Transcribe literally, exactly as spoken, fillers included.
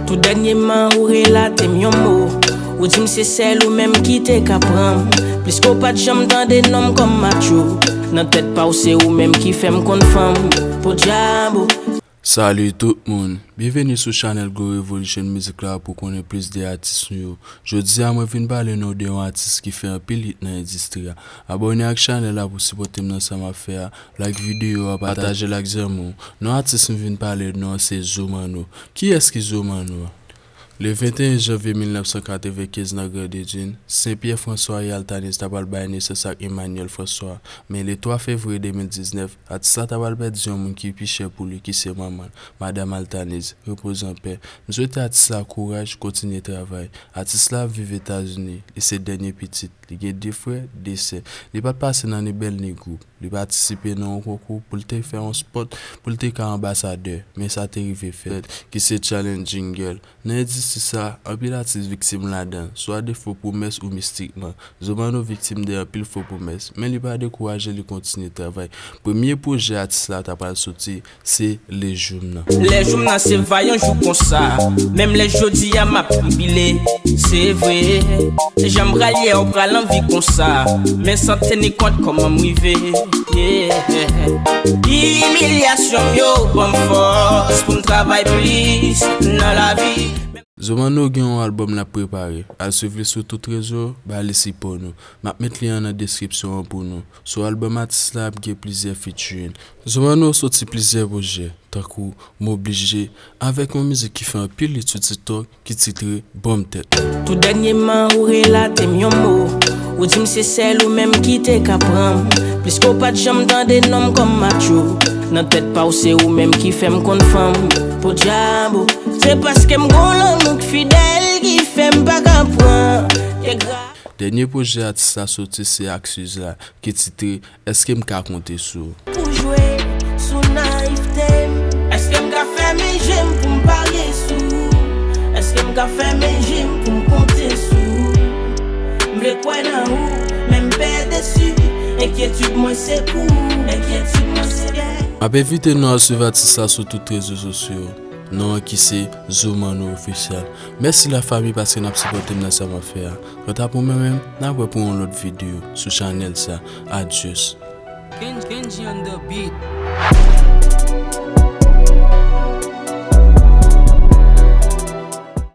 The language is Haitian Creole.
Tou dènyèman ou relate m yon mo. Ou di m se sèl ou menm ki te ka pran m. Pliske w pa t janm tande non m kòm Matcho. Nan tèt pa w se ou menm ki fè m konn fanm. Podyabo. Salut tout moun, byenveni sou chanèl Go Revolution Music la pou konnen plis de atis nou yo. Jodi a mwen vin pale nou de yon atis ki fè anpil hit nan endistri a. Abòne ak chanèl la pou sipòte m nan sa m ap fè a, like videyo a, pataje l ak zanmi w. Non atis m vin pale nou an se Zomano. Kiyès ki Zomano a? Le venteyen janvye mil nèf san katrevenkenz nan Grande Dune, Saint Pierre François e Altanise ta pral bay nesans ak Emmanuel François, men le twa fevriye de mil diznèf, atis la ta pral pèdi yon moun ki pi chè pou li ki se manman l, Madanm Altanise, repoze an pè. M swete atis la kouraj, kontinye travay. Atis la ap viv Etazini, li se dènye pitit, li gen de frè, de sè. Li pa t pase nan ni bèl ni gwoup. Li patisipe nan yon konkou pou l te fè yon spòt pou l te ka anbasadè, men sa te rive fèt, ki se Challenging Girl. Nan endistri sa, anpil atis viktim ladan, swa de fo pwomès ou mistikman. Zomano viktim de anpil fo pwomès, men li pa dekouraje, li kontinye travay. Premye pwojè atis la ta pral soti, se Le Jou M Nan. Lè jou m nan se va yon jou konsa. Menm lè jodi a m ap tribile. Se vre. Jan m pral ye w pral anvi konsa. Men san teni kont kòman m rive. Yeah. Imilyasyon m yo ban m fòs pou m travay plis nan lavi. Zomano gen yon albòm l ap prepare. Al swiv li sou tout rezo, ba li sipò nou. M ap met lyen an nan deskripsyon an pou nou. Sou albòm atis la ap gen plizyè featuring. Zomano soti plizyè pwojè, tankou M Oblije, avèk yon mizik ki fè anpil hit sou TikTok ki titre Ban m tèt. Tou dènyèman ou relate m yon mo. Ou di m se sèl ou menm ki te ka pran m. Pliske w pa t janm tande non m kòm Matcho. Nan tèt pa w se ou menm ki fè m konn fanm. Podyabo. Se paske m gon lanmou k fidèl ki fè m pa ka pran. Kèk gra. Dènye pwojè atis la soti se Aksuz la, ki titre Èske m ka konte sou ou? Pou jwe sou nayivte m. Èske m ka fèmen je m pou m parye sou ou? Èske m ka fèmen je m pou m konte sou ou? M vle kwè nan ou, men m pè desi. Enkyetid mwen se pou ou, enkyetid mwen se. M ap envite nou al swiv atis la sou tout rezo sosyo. Non an ki se Zomano Official. Mèsi lafanmi paske n ap sipòte m nan sa m ap fè a. Kanta pou mwen menm, n ap wè pou yon lòt videyo sou chanèl sa. Adyos. Ken- Kenji on the beat.